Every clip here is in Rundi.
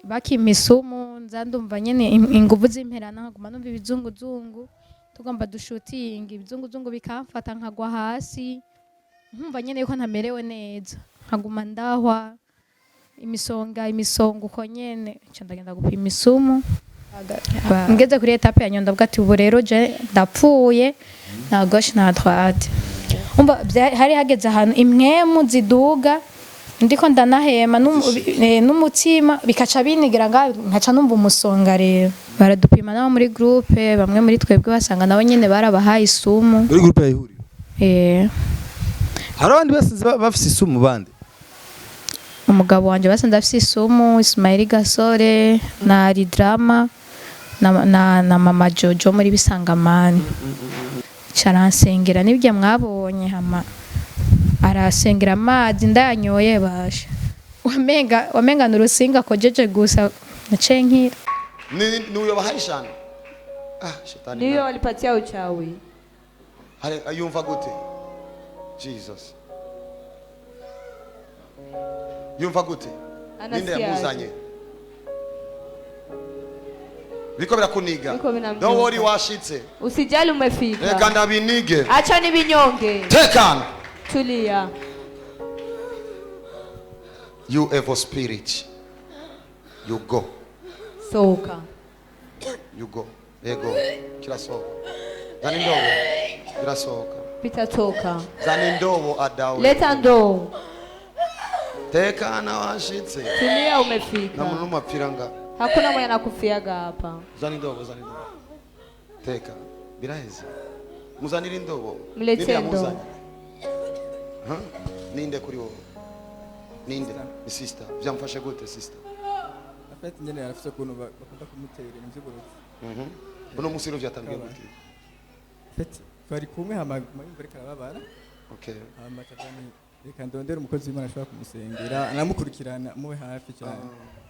Bakimpa isumu, nza ndumva nyene inguvu z'imperana, nkaguma numva ibizunguzungu. Tugomba dushutinga, ibizunguzungu bikamfata, nkagwa hasi, nkumva nyene yuko ntamerewe neza, nkaguma ndahwa imisonga, imisonga uko nyene. Nca ndagenda gupima isumu. Ngeze kuri étape ya nyuma, ndavuga ati: "Ubu rero je ndapfuye, na gauche na droite." Umva, hari hageze ahantu impwemu ziduga, ndiko ndanahema n'umutima bikaca binigira ngaho, nkaca numva umusonga. Rero baradupima nabo muri groupe, bamwe muri twebwe basanga nabo nyene barabahaye isumu. Muri groupe ya ihuriro? Eh. Hari abandi basize bafise isumu bande? Umugabo wanje basanze afise isumu, Ismail Gasore na Aridrama na mama Jojo muri Bisangamani. Caransengera nibyo mwabonye, hama arasengera amazi, ndayanyoye, basha wamenga nurusinga kojeje gusa, naciye nkira. Ni uyo bahaye shana, ah, shetani. Niyo walipatia uchawi. Yumva gute? Jesus, yumva gute? Ninde Anasikia yamuzanye? aje? Biriko birakuniga. Biriko binamnyonga. Don't worry, washitse. Usijali, umefika. Reka ndabinige. Acha ni vinyonge. Tekana. Tulia. You evil spirit, you go. Soka. You go. Ego, kirasohoka. Zana indobo, kirasohoka. Vitatoka. Zana indobo adawe. Leta ndoo. Tekana, washitse. Tulia, Nta umefika. muntu n'umwe apfira nga. Hakuna mwenye anakufiaga hapa. Zana indobo, zana indobo. Teka, biraheze. Muzanire indobo. Mletee Ninde ndoo. yamuzanye? Huh? Ninde kuri wowe? Ninde? Ni sister. Byamufashe gute, sister? En fait, nyene arafise ukuntu bakunda kumutera ibintu vy'uburozi. Uno munsi rero byatangiye gute? En fait, twari kumwe, hama yumva ariko arababara. Hama acavuga nti: "Reka ndondere umukozi w'Imana ashobora kumusengera, anamukurikirana, mube hafi cyane,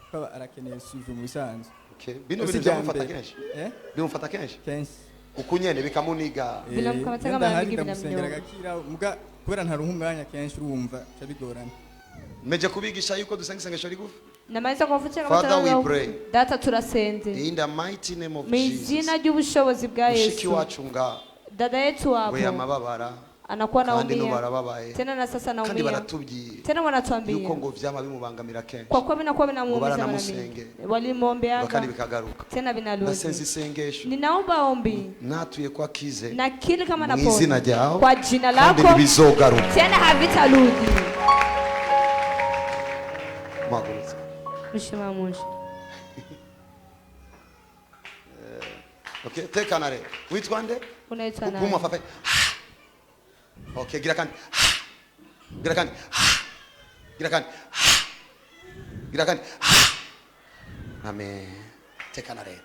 kuko aba arakeneye suivi mu bisanzwe." Okay, bino Si bintu irya byamufata mbere. kenshi? Eh? Bimufata kenshi? Kenshi. Uku nyene bikamuniga? Eh, Binamukabata iyo kama ndahari mingi ndamusengera binamnyonga. agakira, muga kubera ntaronka umwanya kenshi, urumva ca bigorana. Meje kubigisha yuko dusenga isengesho rigufi. Namaliza kuwafunza kama Father, we tano- pray. Data, turasenze. In the mighty name of Mu izina Jesus. ry'ubushobozi bwa Mushiki Yesu. wacu nga Dada yetu we hapo amababara anakuwa kandi naumia n'ubu barababaye tena na sasa kandi naumia baratubwiye tena, wanatuambia yuko ngo vyama bimubangamira kenshi kwa kuwa vinakuwa vinamuumiza mara mingi, baranamusenge. Ngo kandi walimwombeaga bikagaruka. tena vinarudi. Ndasenze isengesho. Ninaomba ombi Natuye kwa kize na kile kama mu izina napona ryawe kwa jina kandi lako ntibizogaruka. tena havitarudi. Muhagurutse. Mshimamusha. Okay, tekana rero. Witwa nde? Unaitwa Puma nani? fafe. Okay, gira kandi, gira kandi, gira kandi, gira kandi. Amen. Tekana rero.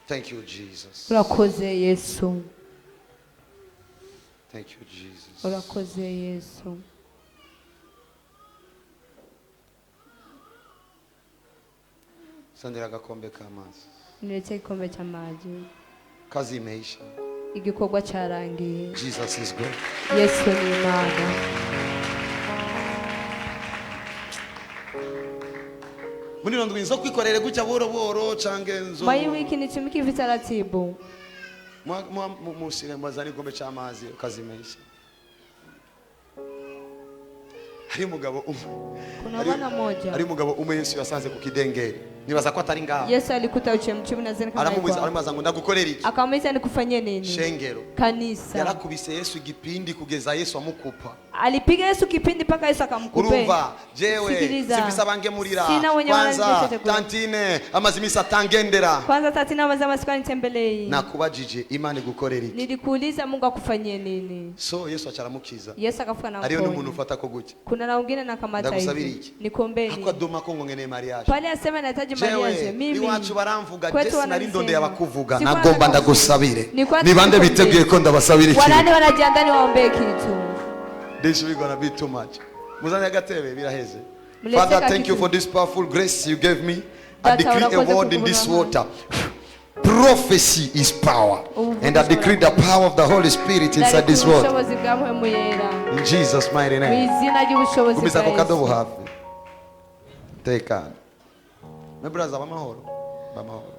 Thank you, Jesus. Urakoze Yesu. Thank you, Jesus. Urakoze Yesu. Sandira agakombe k'amazi. Niletee kikombe cha maji. Kazi imeisha. Igikorwa cyarangiye. Jesus is good. Yesu ni Imana. Muri ino ndwi nzo kwikorere gutya buhoro buhoro cange nzo Mwa hii wiki nitumike vitaratibu. Musire mwazana igikombe c'amazi. Kazi imeisha. Hari umugabo umwe Kuna bwana mmoja hari umugabo umwe Yesu yasanze ku kidengeri, nibaza ko atari ngaho. Yesu alikuta uchemchemi na zeni kama Aramubuza, iko hapo. aramubaza ngo: "Ndagukorera iki?" Akamuuliza: "Nikufanyie nini?" Shengero. Kanisa. Yarakubise Yesu igipindi kugeza Yesu amukupa. Alipiga Yesu kipindi mpaka Yesu akamkupe. Urumva, jewe Sikiliza. simfise abangemurira. Sina wenye Kwanza wananiletea chakula. tantine amaze iminsi atangendera. Kwanza tatina mazama siku anitembelei. Nakubajije: "Imana igukorera iki?" Nilikuuliza, Mungu akufanyie nini? So Yesu acaramukiza. Yesu akafuka na Hariyo n'umuntu mkono. ufata ko gutya. Kuna na wengine nakamata Ndagusabira hivi. iki? Nikuombeni. Ako adoma ko ngo nkeneye mariage. Pale asema nahitaji mariage. Jewe Mimi iwacu baramvuga. Kwetu Je sinari wananisema. ndondeye abakuvuga. Sikuwa Nagomba nataka ndagusabire. Nilikuwa Ni bande nataka biteguye ko ndabasabira Wanani ikintu? wanajiandaa niwaombee kitu? This we gonna be too much. Muzane agatebe, biraheze. Mlete Father, kakitu. thank you for this powerful grace you gave me. I Data, decree a urakoze word in this kububona. water. Prophecy is power. And I decree the power of the Holy Spirit inside this Ndarekura water. ubushobozi bwa Mpwemu Yera In Jesus' mighty mu name. izina ry'ubushobozi Gumiza bwa ako kadobo Yesu. hafi. Tekana. My brother, bamahoro. Bamahoro.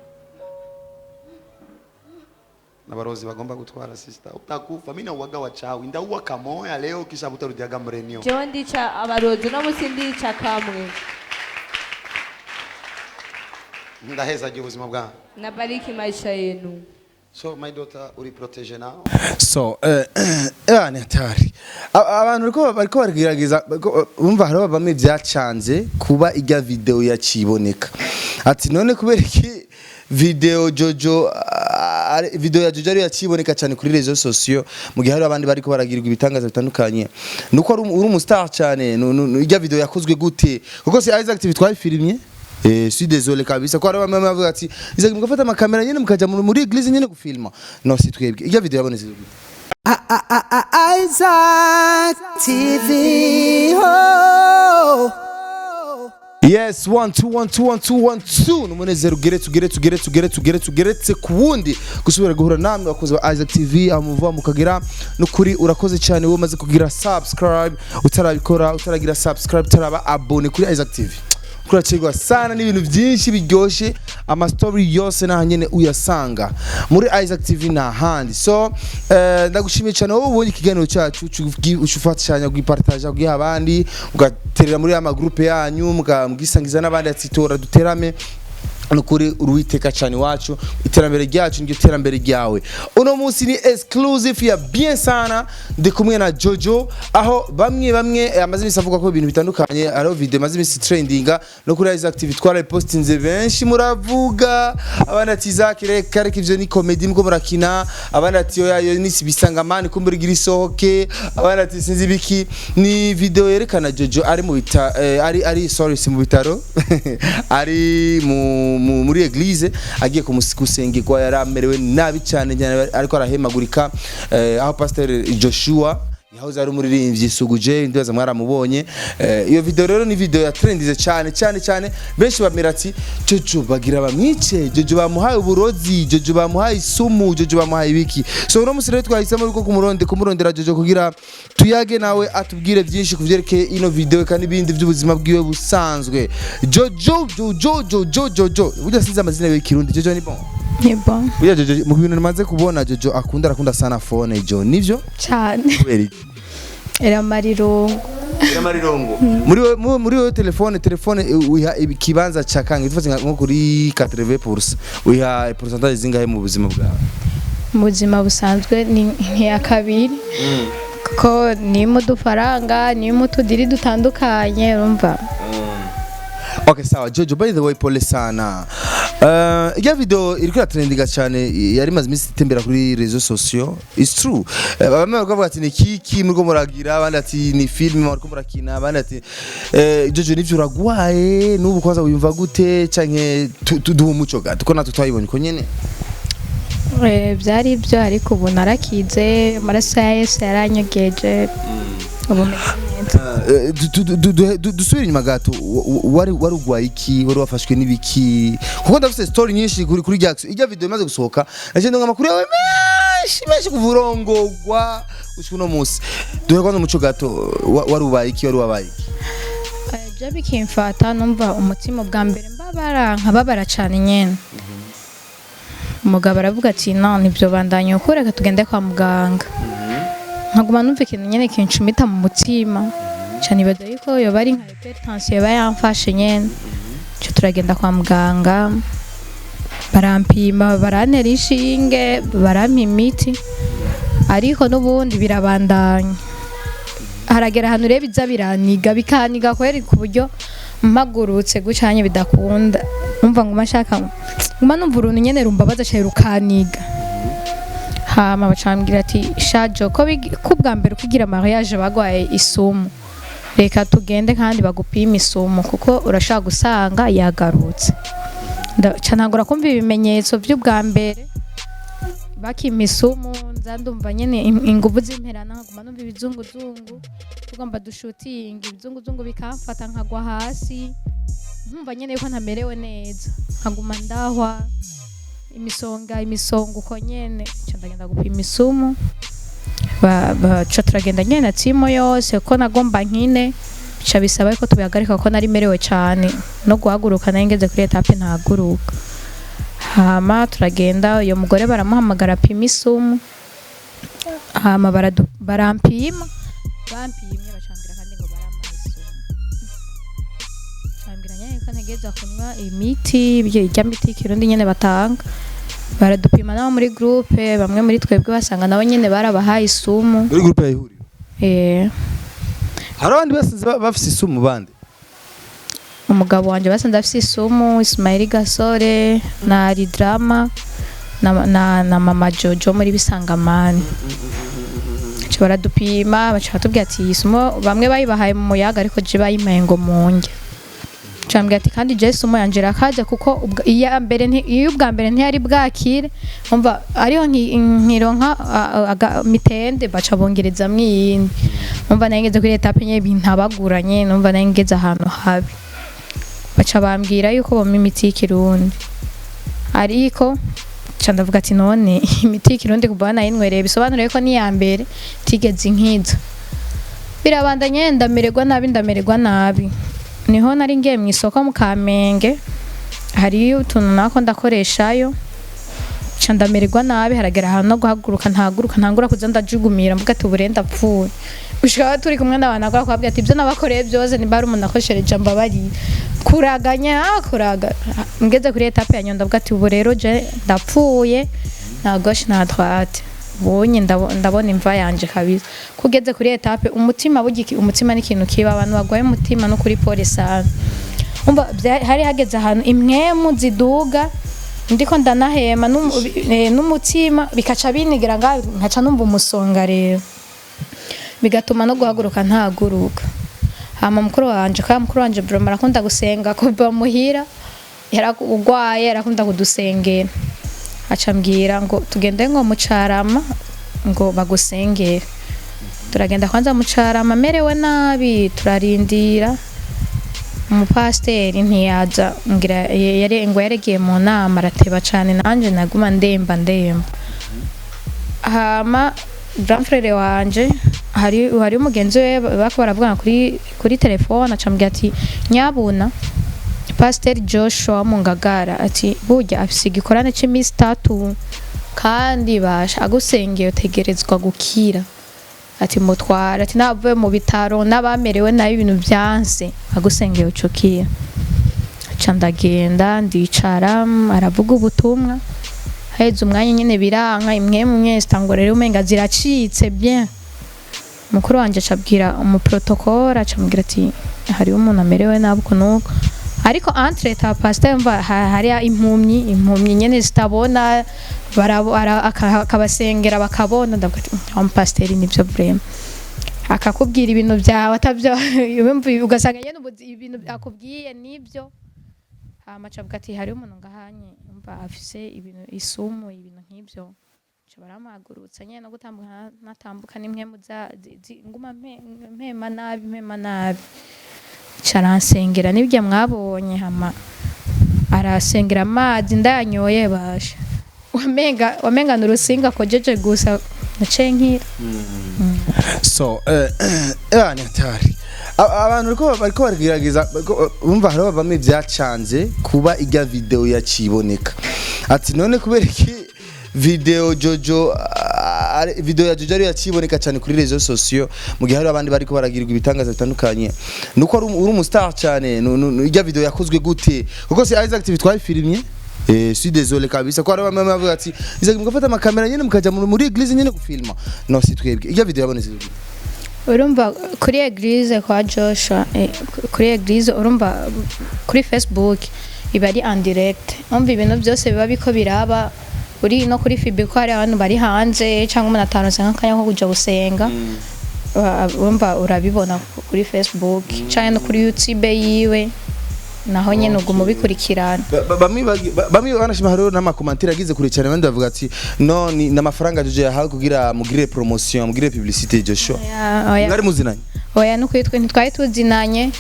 N'abarozi bagomba gutwara sister. Utakufa. Mimi nauaga wachawi. Ndaua kamoya leo kisha utarudiaga mrenio. Jewe ndica abarozi, uno munsi ndica kamwe. Ndaheza gihe ubuzima bwawe. Nabariki maisha yenu. So my daughter, uri protege now. So ni hatari. Abantu bariko baragerageza bumva hariho bamwe byacanze kuba ijya video yaciboneka, ati none kubera iki video Jojo video ya Jojo ariyo yaciboneka cyane kuri réseaux sociaux, mu gihe hari abandi bariko baragirwa ibitangaza bitandukanye? Nuko uri umustar cyane, ijya video yakozwe gute? Kuko si Isaac TV twayifilmye. Suis désolé kabisa ko hari bamwe bavuga ati Isaac mugafata amakamera nyene mukaja muri église nyene gufilma. No, si twebwe. Ijya video yabonetse gute? Isaac TV. Oh. Yes, one two one two one two one two. Ni umunezero ugeretse ugeretse ugeretse ugeretse ugeretse ugeretse ku wundi gusubira guhura namwe bakozi ba Isaac TV aho muva mukagera. Nukuri urakoze cyane wowe umaze kugira subscribe, utarabikora, utaragira subscribe, utaraba abone kuri Isaac TV, kuracegwa sana n'ibintu byinshi biryoshye. Ama story yose naha nyene uyasanga muri Isaac TV nta handi. So ndagushimiye cyane wowe ubonye ikiganiro cyacu, ucufatanya kugipartaja, kugiha abandi, ugaterera muri ya magroupe yanyu, mugisangiza n'abandi ati tora duterame. Nukuri uruwiteka cyane iwacu, iterambere ryacu niryo terambere ryawe. Uno munsi ni exclusive ya bien sana, ndi kumwe na Jojo, aho bamwe bamwe amaze iminsi avuga ko ibintu bitandukanye. Hariho video amaze iminsi trendinga no kuri Isaac TV, twarayipostinze, benshi muravuga, abandi ati Isaac reka reka, ivyo ni comedy muko murakina, abandi ati oya, yo ni bisangamani kumbura igira isohoke, abandi ati sinzi biki. Ni video yerekana Jojo ari mu bita ari sorry, si mu bitaro, ari muri église agiye gusengerwa. Yari amerewe nabi cyane cyane, ariko arahemagurika, aho Pastor Joshua yahoze ari umuririmbyi Suguje, ndibaza mwaramubonye. Iyo video rero ni video ya trendize cyane cyane cyane. Benshi bamira ati Jojo bagira bamwice, Jojo bamuhaye uburozi, Jojo bamuhaye isumu, Jojo bamuhaye ibiki. So uno musi rero twahisemo yuko kumurondera Jojo kugira tuyage nawe, atubwire byinshi kuvyerekeye ino video kandi ibindi by'ubuzima bwiwe busanzwe. Jojo, Jojo, Jojo, Jojo, burya sinzi amazina yiwe y'ikirundi. Jojo ni bon? Ni bon. Burya Jojo, mu bintu nimaze kubona Jojo akunda, arakunda sana phone. Jo, nivyo? Cyane. Kubera iki? Iramarirongo. Amarirongo. Muri wewe telefone uyiha ikibanza ca kange? Tuvuze nko kuri 80%, uyiha pourcentage zingahe mu buzima bwawe? Mu buzima busanzwe ni nk'iya kabiri, kuko nimo udufaranga, nimo utudiri dutandukanye, urumva. Okay, sawa Jojo, by the way pole sana. Ijya video iriko iratrendinga cyane, yari imaze iminsi itembera kuri réseaux sociaux. It's true. Bamwe bakavuga ati ni kiki muriko muragira, abandi ati ni film muriko murakina, abandi ati Jojo nivyo uragwaye n'ubu? Kwanza wiyumva gute, canke duhe umuco gato ko natwe twayibonye ko nyene. Byari ibyo, ariko ubu narakize, amaraso ya Yesu yaranyogeje, ubu meze neza. Dusubire inyuma gato, wari ugwaye iki? Wari wafashwe n'ibiki? Kuko ndafise story nyinshi kuri Jackson. Ijya video imaze gusohoka, naje ndonga amakuru yawe menshi menshi kuva urongogwa gushika uno munsi. Duhe kwanza umuco gato, wari ubaye iki? Wari wabaye iki? Je bikimfata numva umutima bwa mbere mbabara, nkababara cyane nyene. Umugabo aravuga ati no nibyo, bandanye uko, reka tugende kwa muganga. Nkaguma numva ikintu nyene kincumita mu mutima cyane, ibaza yuko yoba ari nka hypertension yoba yamfashe nyene. Cyo turagenda kwa muganga, barampima, barantera inshinge, barampa imiti, ariko n'ubundi birabandanya. Haragera ahantu rero biza biraniga, bikaniga kweri, ku buryo mpagurutse gucanye bidakunda. Numva nguma nshaka, nguma numva uruntu nyene rumbabaza cyane, rukaniga. Hama bacambwira ati shajo ko bwa mbere kugira mariage bagwaye isumu, reka tugende kandi bagupime isumu kuko urashaka gusanga yagarutse. Ca ntangura kumva ibimenyetso by'ubwa mbere bakimpa isumu. Nza ndumva nyene inguvu z'imperana, nkaguma numva ibizunguzungu, tugomba dushutinga ibizunguzungu bikamfata, nkagwa hasi, nkumva nyene yuko ntamerewe neza, nkaguma ndahwa imisonga imisonga uko nyene. Nca ndagenda gupima isumu, ca turagenda nyene na timu yose kuko nagomba nkine. Bica bisaba ko tubihagarika kuko nari merewe cane no guhaguruka, nari ngeze kuri étape ntahaguruka. Hama turagenda, uyo mugore baramuhamagara apima isumu. Hama barampima, bampimye bacambwira kandi ngo baramuha isumu. Bambwira nyene ko ntegerezwa kunywa imiti, ibyo irya miti y'ikirundi nyene batanga. Baradupima nabo muri groupe, bamwe muri twebwe basanga nabo nyene barabahaye isumu. Muri groupe yahuriye? Eh. Hari abandi basanze bafise isumu bande? Umugabo wanje basanze afise isumu, Ismail Gasore na Aridrama na mama Jojo muri Bisangamani. Baca baradupima, baca batubwira ati iyi sumu bamwe bayibahaye mu muyaga, ariko je bayimpaye ngo munge. Cambwira ati kandi je sumu yanje irakaje, kuko iya mbere iyo ubwa mbere ntiyari bwakire, umva ariho nkironka mitende, baca bongerezamwo iyindi. Umva nari ngeze kuri étape nyene bintabaguranye, numva nari ngeze ahantu habi. Baca bambwira yuko bampa imiti y'ikirundi, ariko ca ndavuga ati none imiti y'ikirundi kuva nayinywereye bisobanura yuko n'iya mbere tigeze inkiza. Birabandanye, ndamererwa nabi, ndamererwa nabi. Niho nari ngiye mu isoko mu Kamenge, hariyo utuntu nako ndakoreshayo, ca ndamererwa nabi. Haragera ahantu no guhaguruka ntahaguruka, ntangura kuza ndajugumira, mvuga ati ubu rero ndapfuye. Gushika aho turi kumwe n'abantu akora kubabwira ati ibyo nabakoreye byose, nimba hari umuntu akoshereje ambabariye. Kuraganya kuraga, ngeze kuri étape ya nyuma ndavuga ati ubu rero je ndapfuye, nta gauche nta droite, ubonye ndabona imva yanje kabisa. Kugeze kuri étape umutima burya umutima ni ikintu kiba, abantu bagwaye umutima no kuri pole sana. Umva hari hageze ahantu impwemu ziduga, ndiko ndanahema n'umutima bikaca binigira ngaho, nkaca numva umusonga rero bigatuma no guhaguruka ntahaguruka. Hama mukuru wanje, kandi mukuru wanje vraiment arakunda gusenga, kuva muhira yaragwaye arakunda kudusengera, aca ambwira ngo tugende ngo mu Carama ngo bagusengere. Turagenda kwanza mu Carama merewe nabi, turarindira umupasiteri ntiyaza, ngira yari ngo yaregiye mu nama, arateba cane, nanje naguma ndemba ndemba. Hama grand frère wanje hari umugenzi we bako baravugana kuri telefone, aca ambwira ati nyabuna Pasiteri Joshua wo mu Ngagara, ati burya afise igikorane c'imisi 3, kandi basha agusengeye utegerezwa gukira, ati mutwara, ati navuye mu bitaro n'abamerewe nabi ibintu byanse, agusengeye ucukira. Aca ndagenda ndicara, aravuga ubutumwa, haheze umwanya nyene biranka, imwe mwe zitangura rero umenga ziracitse bien. Mukuru wanje aca abwira umuprotocole, aca amubwira ati hariho umuntu amerewe nabi uku n'uku. Ariko entre ta pasteur mva hari impumyi nyene zitabona, akabasengera bakabona. Ndavuga ati wa mupasiteri nivyo vraiment, akakubwira ibintu byawe atabyo, ugasanga nyene ibintu akubwiye nibyo. Hama aca avuga ati hariho umuntu ngahanye umva afise ibintu isumu, ibintu nk'ivyo. Aca baramuhagurutsa nyene, no gutambuka natambuka nimwe muza nguma mpema nabi, mpema nabi. Aca aransengera n'ibyo mwabonye. Hama arasengera amazi ndayanyoye, basha wamenga ni urusinga akojeje gusa, naciye nkira. So ni hatari. Abantu bariko baragerageza bumva hariho bamwe byacanze kuba irya video yaciboneka, ati none kubera iki video Jojo video ya Jojo ariyo yaciboneka cyane kuri réseaux sociaux, mu gihe hari abandi bariko baragirwa ibitangaza bitandukanye? Nuko uri umu star cyane, irya video yakozwe gute? Kuko si Isaac TV twayifirimye. Suis désolé kabisa ko hari bamwe bavuga ati Isaac mugafata amakamera nyene mukaja muri église nyene gufilma. No si twebwe. Irya video yabonetse gute? Urumva kuri église kwa Joshua, kuri église, urumva kuri Facebook iba ari en direct, umva ibintu byose biba biko biraba uri no kuri FB, ko hari abantu bari hanze cyangwa umuntu ataronse nk'akanya ko kuja gusenga, urumva urabibona kuri Facebook cyangwa no kuri YouTube yiwe, naho nyene uguma ubikurikirana. Bamwe banashima, hariho n'ama commentaires agize kure cyane, abandi bavuga ati no ni n'amafaranga Jojo yahawe kugira mugire promotion, mugire publicité Joshua. Oya, oya. Mwari muzinanye? Oya, nukuri twe ntitwari tuzinanye,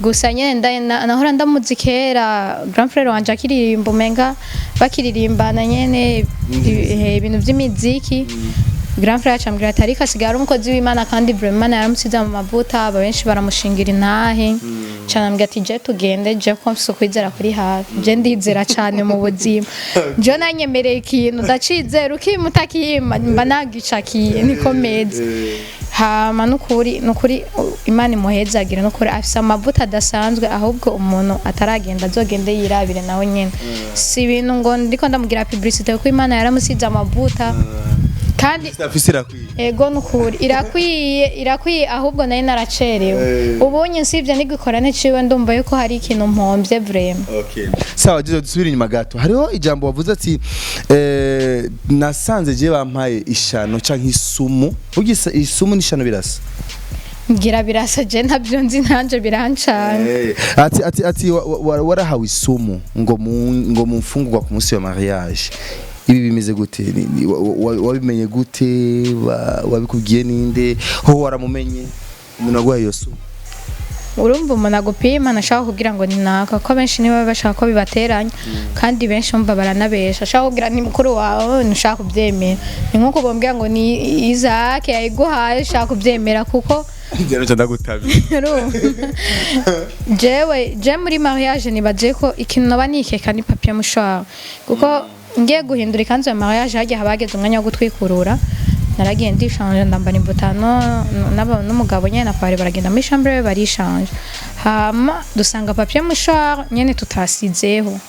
gusa nyene nahora ndamuzi kera, grand frère wanje akiririmba, umenga bakiririmbana nyene ibintu vy'imiziki. Grand frère acambwira ati ariko asigaye ari umukozi w'Imana, kandi vraiment Imana yaramusize mu mavuta, aba benshi baramushingira intahe. Canambwira ati je tugende, je ko mfise ukwizera kuri hafi, je ndizera cane mu buzima, je nanyemereye ikintu ndacizera, ukima utakima mba nagicakiye, niko meze. Hama nukuri Imana imuhezagire, nukuri afise amavuta adasanzwe. Ahubwo umuntu ataragenda azogende yirabire nawe nyene, si ibintu ngo ndiko ndamugira publicité, kuko Imana yaramusize amavuta kandi afise irakwiye. Ego, nukuri irakwiye, irakwiye. Ahubwo nari naracerewe, ubunye nsivye n'igikorane ciwe ndumva yuko hari ikintu mpombye vraiment. Okay. Sawa Jojo, dusubire inyuma gato. Hariho ijambo wavuze ati nasanze je bampaye ishano canke isumu. Burya isumu n'ishano birasa. Ngira birasa, je ntabyo nzi, nanje birancanga. Ati warahawe isumu ngo mu mfungurwa ku munsi wa mariage. Ibi bimeze gute? Wabimenye gute? Wabikubwiye ninde? Ho waramumenye umuntu aguhaye iyo sumu? Urumva umuntu agupima ntashaka kugira ngo ni naka, kuko benshi niba bashaka ko bibateranya, kandi benshi umva baranabesha, ashaka kugira ni mukuru wawe, ntushaka kubyemera. Ni nkuko bombwira ngo ni Isaac yayiguhaye, ushaka kubyemera kuko Njye ndagutabye. Urumva? Jewe je muri mariage nibaje ko ikintu naba nikeka ni papier mouchoir, kuko ngiye guhindura ikanzu ya mariage, hagiye habageze umwanya wo gutwikurura, naragiye ndishanje, ndambara imbutano n'umugabo nyene na pari, baragenda muri chambre barishanje, hama dusanga papier mouchoir nyene tutasizeho.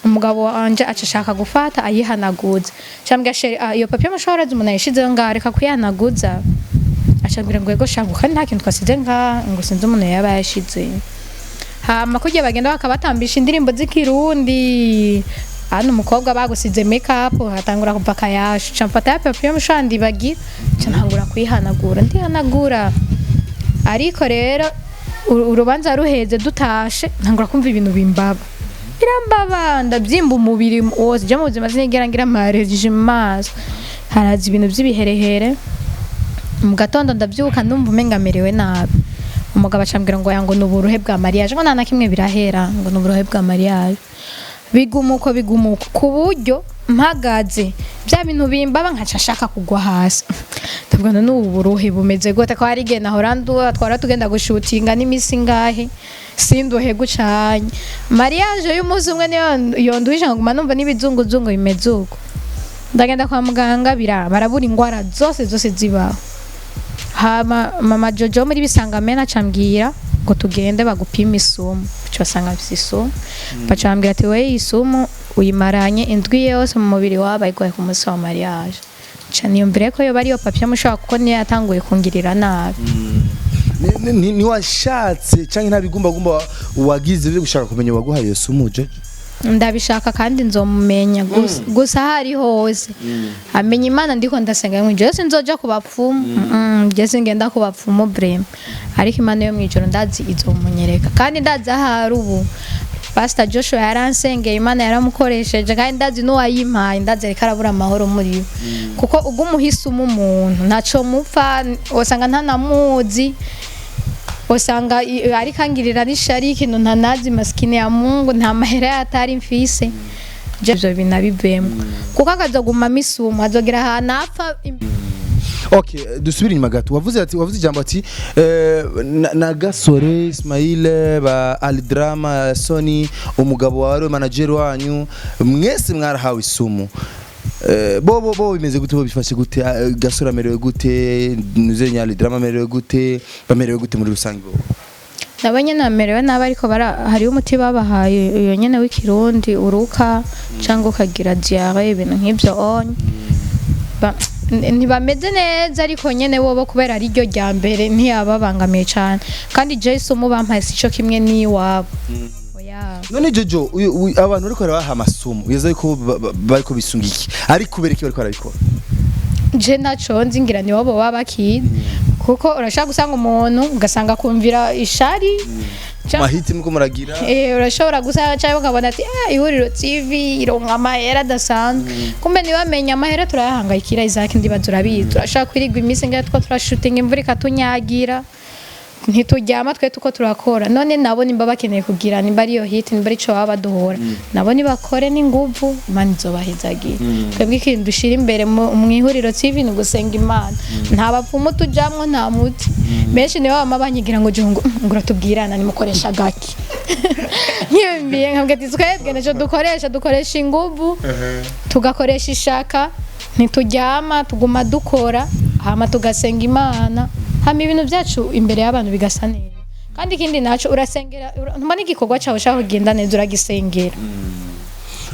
Umugabo wanje aca ashaka gufata ayihanaguza, cambwira: "Chéri, iyo papier mouchoir azi umuntu yayishizeho ngaho, reka kuyihanaguza." Acambwira ngo yego shangu, kandi nta kintu twasize ngaha, ngo sinzi umuntu yaba yashize. Hama kugira bagenda bakabatambisha indirimbo z'ikirundi, hano umukobwa bagusize make up hatangura kuva akayashu, ca mfata ya papier mouchoir ndibagira, ca ntangura kuyihanagura, ndihanagura. Ariko rero urubanza ruheze dutashe, ntangura kumva ibintu bimbaba, birambaba, ndabyimba umubiri wose. Je mu buzima sinigera ngira amareje mu maso, haraza ibintu by'ibiherehere. Mu gatondo ndabyuka ndumva umenga merewe nabi. Umugabo acambwira ngo yango ni uburuhe bwa mariage, ngo nta na kimwe birahera, ngo ni uburuhe bwa mariage. Bigumuko bigumuko ku buryo mpagaze bya bintu bimbaba, nkaca nshaka kugwa hasi. Ndavuga ngo n'ubu buruhe bumeze gute, ko hari igihe nahora nduha, twara tugenda gushutinga n'imisi ngahe sinduhe gucanye, mariage y'umunsi umwe niyo yonduhije, nkaguma numva n'ibizunguzungu bimeze uko. Ndagenda kwa muganga, barabura ingwara zose zose zibaho. Hama mama Jojo muri Bisangamena acambwira ngo tugende bagupime isumu, baca basanga mfise isumu. Baca bambwira ati we isumu uyimaranye indwi yose mu mubiri wawe, bayiguhaye ku munsi wa mariage. Ca niyumvire ko yoba ariyo papier mouchoir, kuko niyo yatanguye kungirira nabi. Ntiwashatse canke nta bigumbagumba wagize byo gushaka kumenya waguhaye iyo sumu, Jojo? Ndabishaka kandi nzomumenya gusa aho ari hose amenya Imana ndiko ndasenga ngo jewe sinzoja ku bapfumu. Je singenda ku bapfumu vraiment, ariko Imana yo mwijoro ndazi izomunyereka, kandi ndazi aho ari. Ubu Pastor Joshua yaransengeye, Imana yaramukoresheje, kandi ndazi n'uwayimpaye, ndazi ariko arabura amahoro muri we, kuko ubwo umuhise umuntu ntaco mupfa, usanga ntanamuzi, usanga ariko angirira n'ishari ikintu ntanazi. Maskini ya Mungu, nta mahera yatari mfise. Je ivyo bintu abivemo, kuko akazogumamo isumu azogera ahantu apfa. Okay, dusubire inyuma gato. Wavuze ijambo ati na Gasore Ismail ba Aldrama Sony, umugabo wawe ari manager wanyu, mwese mwarahawe isumu. Bo bimeze gute? Bo bifashe gute? Gasore amerewe gute? Nuzenya Aldrama amerewe gute? Bamerewe gute muri rusange bo? Nabo nyene bamerewe nabi, ariko hariho umuti babahaye iyo nyene w'ikirundi, uruka cyangwa ukagira diarrhée, ibintu nk'ivyo onye. Ntibameze neza, ariko nyene bobo kubera ari ryo rya mbere ntiyababangamiye cane, kandi Jason bampaye sico kimwe n'iwabo. Oya. None Jojo, abantu bariko barabaha amasumu, uyoza yuko bariko bisunga iki? Ariko kubera iki bariko barabikora? Je ntaco nzi, ngira ni wobo baba bakizi, kuko urashaka gusanga umuntu ugasanga kumvira ishari. Mahiti muko muragira. Urashobora gusanga cyangwa ukabona ati ah, Ihuriro TV ironka amahera adasanzwe, kumbe ntibamenye amahera turayahangayikira. Isaac, ndibaza urabizi, turashaka kwirigwa iminsi ngaho two turashutinga, imvura ikatunyagira. Ntituryama twe tuko turakora. None nabo nimba bakeneye kugira, nimba ariyo hit, nimba arico baba baduhora, nabo nibakore n'inguvu, Imana izobahezagira. Twebwe ikintu dushira imbere mu Ihuriro TV ni ugusenga Imana. Nta bapfumu tujamwo, nta muti. Benshi nibo bama banyigira ngo jungu ngo uratubwirana nimukoresha gaki. Nkiyumviye nkabwira ati twebwe ntacyo dukoresha, dukoresha inguvu, tugakoresha ishaka, ntituryama, tuguma dukora, hama tugasenga Imana, hama ibintu byacu imbere y'abantu bigasa neza. Kandi ikindi naco urasengera, ntuma n'igikorwa cyawe ushaka kugenda neza, uragisengera.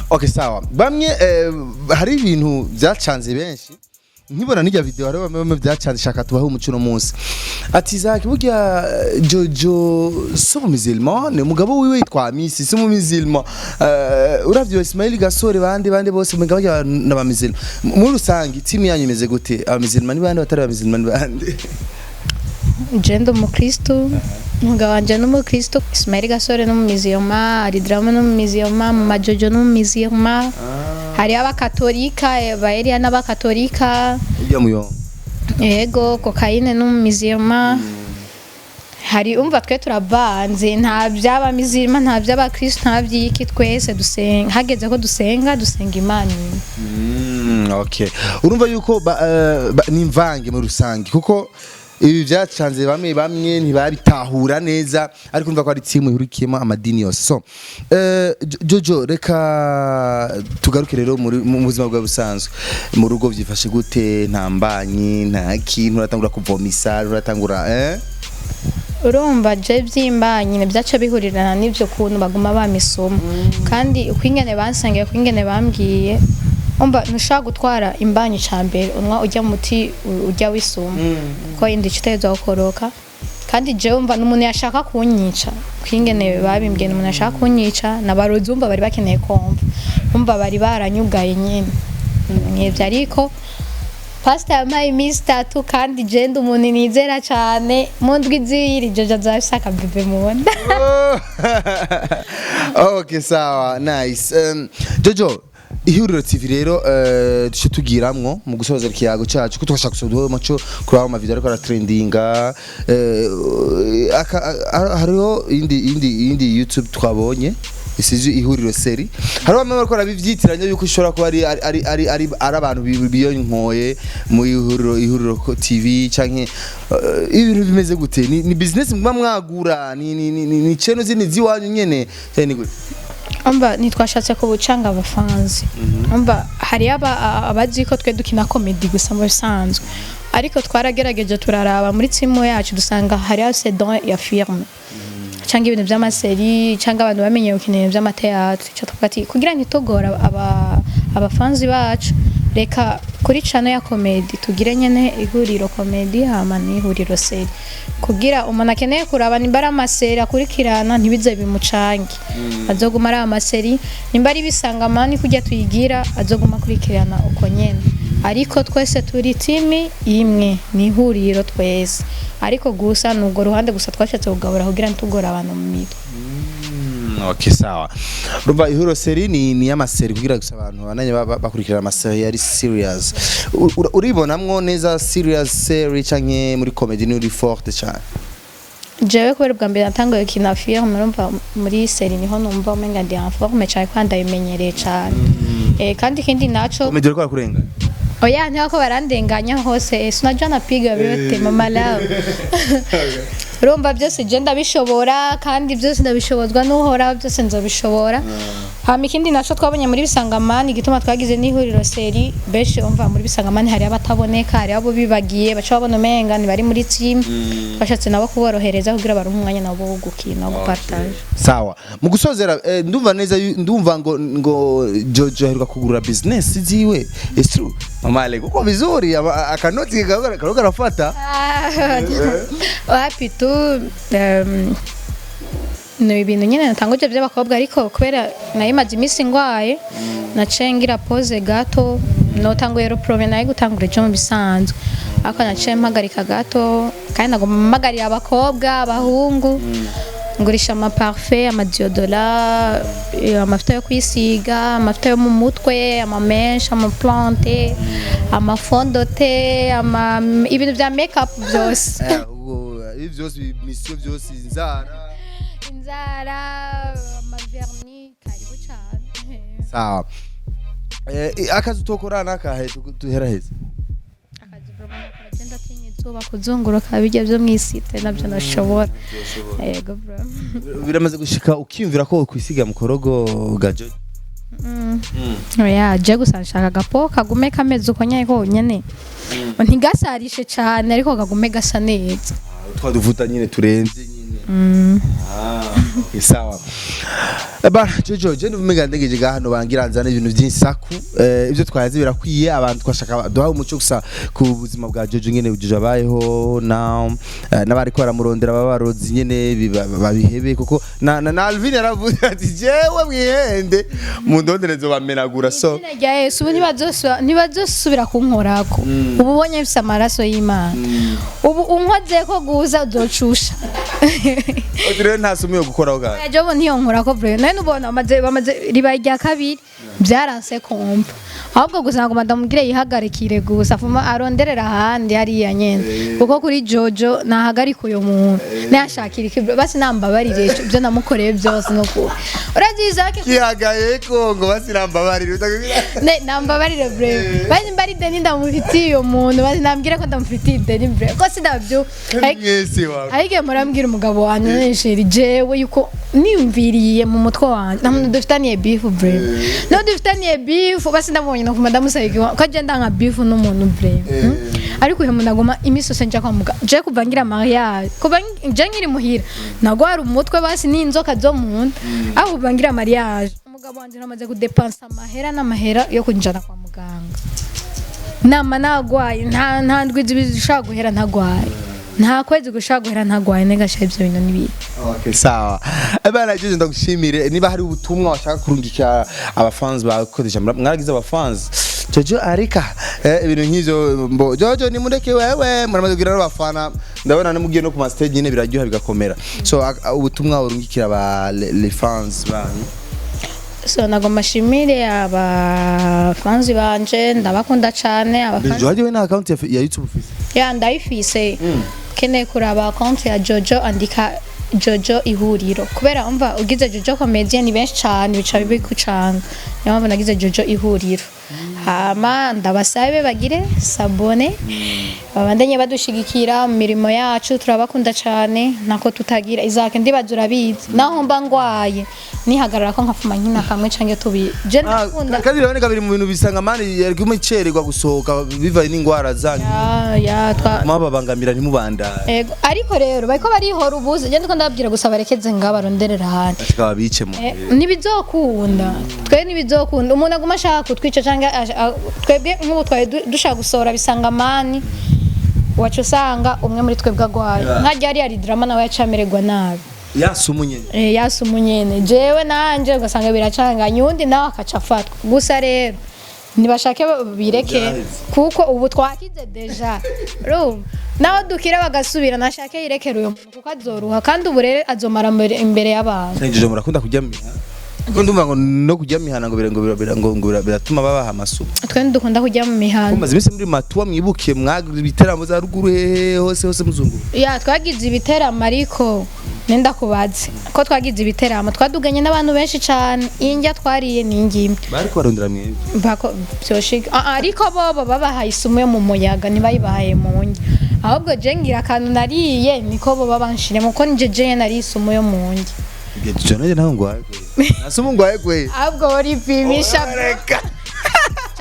Okay, sawa. Bamwe hari ibintu byacanze benshi nkibona n'irya video. Hari bamwe byacanze, shaka tubahe umuco uno munsi. Ati Isaac, burya Jojo si umumusulman, ni umugabo wiwe yitwa Amisi, si umumusulman. Uravye Ismail Gasore, bande bose mugabo barya n'abamusulman. Muri rusange team yanyu imeze gute? Abamusulman ni bande? Batari abamusulman ni bande? Je ndi umukristo, umugabo wanje ni umukristo. Ismail Gasore ni umumiziyoma, Aridrama ni umumiziyoma, Mama Jojo ni umumiziyoma. Hariho abakatolika, ba Eliya n'abakatolika. Ujya muyonga. Yego, kokayine ni umumiziyoma. Hari umva twe turavanze, nta by'abamizirima, nta by'abakristo, nta by'iki, twese dusenga. Hageze ko dusenga, dusenga Imana imwe. Okay, urumva yuko ni imvange muri rusange, kuko ibi byacanze bamwe bamwe ntibabitahura neza, ariko urumva ko ari team ihurikiyemo amadini yose. So Jojo, reka tugaruke rero mu buzima bwawe busanzwe. Mu rugo byifashe gute? Nta mbanyi, nta kintu uratangura kuvomisa, uratangura? Urumva je byimbanyi byaca bihurirana n'ibyo kuntu baguma bamisoma, kandi uko ingene bansangiye, uko ingene bambwiye, umva ntushobora gutwara imbanyi. Ca mbere unywa ujya muti ujya wisuma, kuko indi itegerezwa gukoroka. Kandi jewe umva n'umuntu yashaka kunyica, uko ingene babimbwiye, n'umuntu yashaka kunyica nabarozi. Umva bari bakeneye kumva, umva bari baranyugaye nyene nk'ivyo. Ariko pasita yampaye iminsi 3, kandi je ndi umuntu nizera cane. Mu ndwi 2 Jojo azafise akabebe mubona. Okay, sawa, nice. Jojo, Ihuriro TV rero, duce tugiramwo mu gusoza ikiyago cacu, ko twashaka gusoza umuco kuri aho amavideo ariko aratrendinga. Hariho indi YouTube twabonye isize Ihuriro Série. Hariho bamwe bariko barabivyitiranya yuko ishobora kuba ari abantu biyonkoye mu Ihuriro TV canke ibintu bimeze gute? Ni business muba mwagura, ni channel zindi ziwanyu nyene, canke ni gute? Umva ntitwashatse kubucanga abafanzi. Umva hariyo abazi ko twe dukina comedy gusa mu bisanzwe, ariko twaragerageje turaraba muri team yacu, dusanga hariyo sedon ya firme cyangwa ibintu by'amaseri, cyangwa abantu bamenye gukina ibintu by'amateatri. Icyo tuvuga ati kugira ntitugora abafanzi bacu, reka kuri channel ya comedy tugire nyene Ihuriro Comedy, hama n'Ihuriro Série, kugira umuntu akeneye kuraba nimba ari amaseri akurikirana ntibize bimucange, azoguma ari amaseri, nimba ari ibisangamani kujya tuyigira, azoguma akurikirana uko nyene. Ariko twese turi team imwe, ni Ihuriro twese. Ariko gusa ni urwo ruhande gusa twashatse kugabura kugira ntitugore abantu mu mitwe. Okay, sawa. Urumva Ihuriro Série ni y'amaseri, kugira gusa abantu bananye bakurikirana amaseri yari serious. Uribonamwo neza serious série canke muri comedy ni uri forte cyane? Jewe kubera ubwa mbere natanguye gukina film, urumva muri série niho numva umenga ndi en forme cyane, kandi ndabimenyereye cyane. Kandi ikindi naco Comedy uriko arakurenga? Oya, ntibako barandenganya hose. Sinajua napiga vyote, mama love. Urumva byose je ndabishobora, kandi byose ndabishobozwa n'Uhoraho, byose nzobishobora. Hama ikindi naco twabonye muri Bisangamani, igituma twagize n'Ihuriro Série, benshi umva muri Bisangamani hari abataboneka, hari abo bibagiye, baca babona umenga ntibari muri team. Twashatse nabo kuborohereza kugira baronke umwanya nabo wo gukina, wo gupartage. Sawa, mu gusozera, ndumva neza ndumva ngo Jojo aheruka kugurura business ziwe. It's true, mama Ale, kuko vizuri akanoti kariko karafata. Wapi tu, ni ibintu nyine natanguje by'abakobwa, ariko kubera nayimaze iminsi ngwaye naciye ngira pause gato. Notanguye roprome nayo gutangura ejo mu bisanzwe, ariko naciye mpagarika gato. Kandi nagomba mpagarira abakobwa, abahungu, ngurisha amaparfum, amadéodorant, amavuta yo kwisiga, amavuta yo mu mutwe, amamèches, amaplante, amafondote, ama ibintu bya makeup byose. Ubwo ibi Byose, misiyo byose, inzara. Inzara, amavernis, karibu cyane. Sawa. Akazi utokora nakahe? Tuhera heza. Akazi vraiment nakora, genda atinya izuba, kuzunguruka bijya byo mwisite nabyo nashobora, yego bro. Biramaze gushika ukiyumvira ko kwisiga mukorogo gajo? Oya, je gusa nshaka agapo kagume kameze uko nyene konyene, ntigasarishe cane ariko kagume gasa neza. Twa duvuta nyine turenze nyine. Ah, okay, sawa. Ba Jojo, je ndumva ndegeje ga hano bangira nzana ibintu by'insaku. Ibyo twaze birakwiye. Abantu twashaka duhawe umuco gusa ku buzima bwa Jojo, nyene Jojo abayeho na n'abari ko baramurondera babarozi nyene babihebe, kuko na Alvin yaravuze ati: "Jewe mwihende mu ndonderezo bamenagura." So Izina rya Yesu, ubu ntibazosubira kunkorako. Ubu ubonye mfise amaraso y'Imana, ubu unkozeko guza uzocusha. Uti rero nta sumu yo gukoraho ga? Oya, jobo ntiyonkorako bro. Nawe nubona bamaze ribaye irya kabiri byaranse kumva, ahubwo gusa ngo ndamubwire yihagarikire gusa, afuma aronderera ahandi hariya nyene, kuko kuri Jojo nahagarika uyo muntu nayashakira iki bro? Basi nambabarire ibyo namukoreye byose, no kuba uraziza ke. Kihagaye ko ngo basirambabarire. Ne nambabarire bro, basi mbari ideni ndamufitiye uyo muntu, basi nambwire ko ndamufitiye ideni bro, ko sinabyo. Mwese wawe. Ariko murambwira umugabo wanjye, chéri, jewe yuko niyumviriye mu mutwe wanjye nta muntu dufitaniye beef bro, no dufitaniye beef, basi ndamubonye no ndamusaba ikiwa ko agenda nka beef n'umuntu bro. Ariko uyu muntu aguma iminsi yose nja kwa muganga. Je kuva ngira mariage, kuva nje nkiri muhira nagwara umutwe, basi n'inzoka zo mu nda, aho kuva ngira mariage umugabo wanjye namaze kudepansa amahera n'amahera yo kunjana kwa muganga. Nama nagwaye, nta ndwi zibiri zishobora guhera ntagwaye, nta kwezi gushobora guhera ntagwaye. Negasha ibyo bintu n'ibindi. Okay, sawa. Ebana Jojo, ndagushimire. Niba hari ubutumwa washaka kurungikira abafans bawe, kuko mwaragize abafans. Jojo arika ibintu nk'ivyo mbo Jojo nimureke wewe muramaze kugira n'abafana, ndabona namugiye no ku ma stage nyine biraryoha bigakomera. So ubutumwa urungikira aba les fans banyu? So nagomba shimire abafanzi banje, ndabakunda cane abafanzi. Jojo, haje we na account ya YouTube ufise? Ya, ndayifise. Keneye kuraba konti ya Jojo, andika Jojo Ihuriro, kubera umva ugize Jojo Comedian ni benshi cane bica bikucanga, niyo mpamvu nagize Jojo Ihuriro. Hama ndabasabe bagire s'abonner, babandanye badushigikira mu mirimo yacu, turabakunda cane ntako tutagira. Izake ndibaza urabizi, naho mba ngwaye nihagarara ko nkafuma nkina kamwe canke tubiri, je ndakunda. Kandi biraboneka biri mu bintu bisanga mani yari kumucererwa gusohoka bivaye n'ingwara zanyu. Ya, twa Mwababangamira ntimubandanye. Ego, ariko rero bariko barihora ubuze, je ndiko ndababwira gusa barekeze ngaho baronderera ahandi. Bashika babice mu Ntibizokunda, twe ntibizokunda. Umuntu aguma ashaka kutwica canke twebwe nk'ubu twari dushaka gusohora bisanga amani, waca usanga umwe muri twebwe agwaye, nka ryari yari drama nawe yaca amererwa nabi. Yasumu nyene. Yasumu nyene, jewe nanje ugasanga biracanganye, uwundi nawe akaca afatwa. Gusa rero nibashake bireke. Byaheze. Kuko ubu twakize déjà, urumva naho dukira bagasubira, nashake yirekere uyo muntu kuko azoruha, kandi ubu rero azomara imbere y'abantu. Jojo, murakunda kujya mu mihana? Kuko ndumva ngo no kujya mu mihana ngo biratuma babaha amasuku. Twe ntidukunda kujya mu mihanda. Mumaze iminsi muri matuwa, mwibukiye mwagira ibiteramo za ruguru hehe hose hose muzungu. Ya, twagize ibiteramo, ariko nenda kubaze ko twagize ibiteramo twaduganye n'abantu benshi cane, indya twariye ni ingimwe. Bariko barondera mwebwe. Bako byoshika. Ah, ah, ariko bobo babahaye isumu yo mu muyaga, ntibayibahaye mu ndya. Ahubwo je ngira akantu nariye niko bo babanshiremo, kuko nije je nariye isumu yo mu ndya. Jojo, nanjye naho ngwaye kwe, nasumu ngwaye kwe. Ahubwo woripimisha Reka.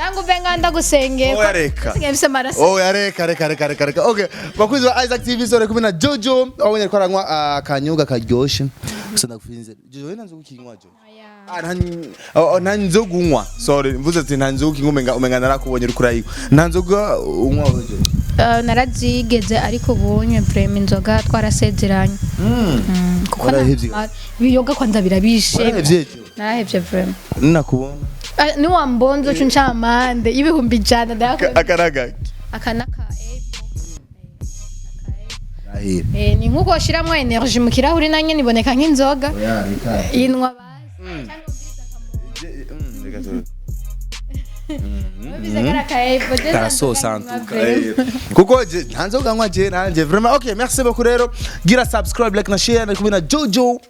cyangwa uve nganda gusengera. Oya, reka. Nsigaye mfise amaraso. Oh ya, reka reka reka reka reka. Okay, bakunzi ba Isaac TV, sore kumwe na Jojo wabonye ko aranywa akanyobwa karyoshe. Gusa ndakufinze Jojo, we ntanzo kukinywa Jojo. Ah, oh, nta nzoga unywa. Sorry, mvuze ati nta nzoga ukinywa, umenga narakubonye uri kurayinywa. Nta nzoga unywa Jojo? Narazigeze, ariko ubunye vraiment inzoga twarasezeranye. Kuko Warahevye? Ibiyoga kwanza birabishe. Warahevye Jojo? Narahevye vraiment. Nakubona. Ah, niwambonze uca uncamande y'100,000 ndayakora. Akaraga. Aka naka Apple. Rahira. Ni nkuko washiramwo energy mu kirahuri, nanye niboneka nk'inzoga. Oya, reka. Yinwa basi cyangwa ubwiza akamuntu. Reka. Bize karakaye. Karasosa antuka, kuko nta nzoga nywa je nanje vraiment. Okay, merci beaucoup. Rero gira subscribe, like na share. Ndi kumwe na Jojo,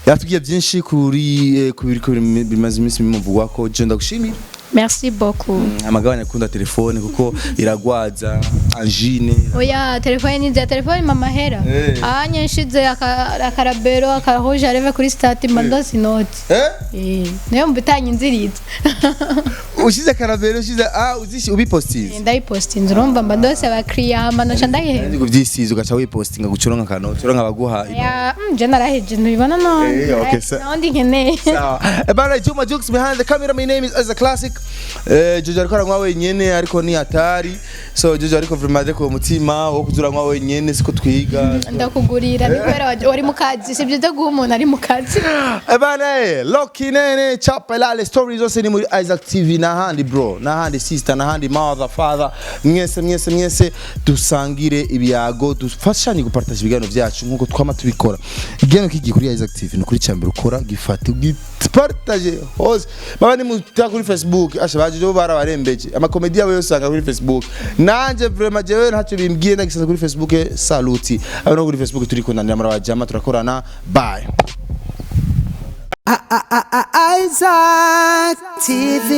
yatubwiye byinshi kuri ku biri bimaze iminsi bimuvugwa ko. Je ndagushimira. Merci beaucoup. Amagabanya akunda telefone kuko iragwaza angine. Oya, telefone ni nziza, telefone mama hera. Anye nshize akarabero akarouge areve kuri statut, mba ndose inoti. Niyo mbitanye inziriza. Ushize karabero, ushize, ah, uzishi ubipostinze. Ndayipostinze, urumva mba ndose abakiriya, hama noca ndahiheba. Ndi kuvyisiza ugaca wipostinga gucuronka akanoti, uronka abaguha inoti. Ya, je naraheje, ntubibona none. Okay, Nawundi nkeneye. Sawa. Bana, Juma Jux behind the camera. My name is Eza Classic. Jojo ariko aranywa wenyene, ariko ni hatari. So Jojo ariko vraiment ariko umutima wo kuzuranywa wenyene siko twiga. Ndakugurira, ni kubera wari mu kazi, si byiza guha umuntu ari mu kazi. Bana, Loki nene chapelale stories zose ni muri Isaac TV n'ahandi bro, n'ahandi sister, n'ahandi mother, father. Mwese mwese mwese dusangire ibiyago, dufashanye gupartage ibiganiro byacu nkuko twama tubikora. Ikiganiro kigi kuri Isaac TV ni kuri cyambere ukora gifate ugipartage hose. Baba ni muta kuri Facebook, asha baje bo barabarembeje. Amakomedi yabo yose usanga kuri Facebook. Nanje vraiment jewe ntacyo bimbwiye ndagisanze kuri Facebook. Saluti. Abano kuri Facebook turi kunanira murabajama turakorana. Bye. Isaac TV.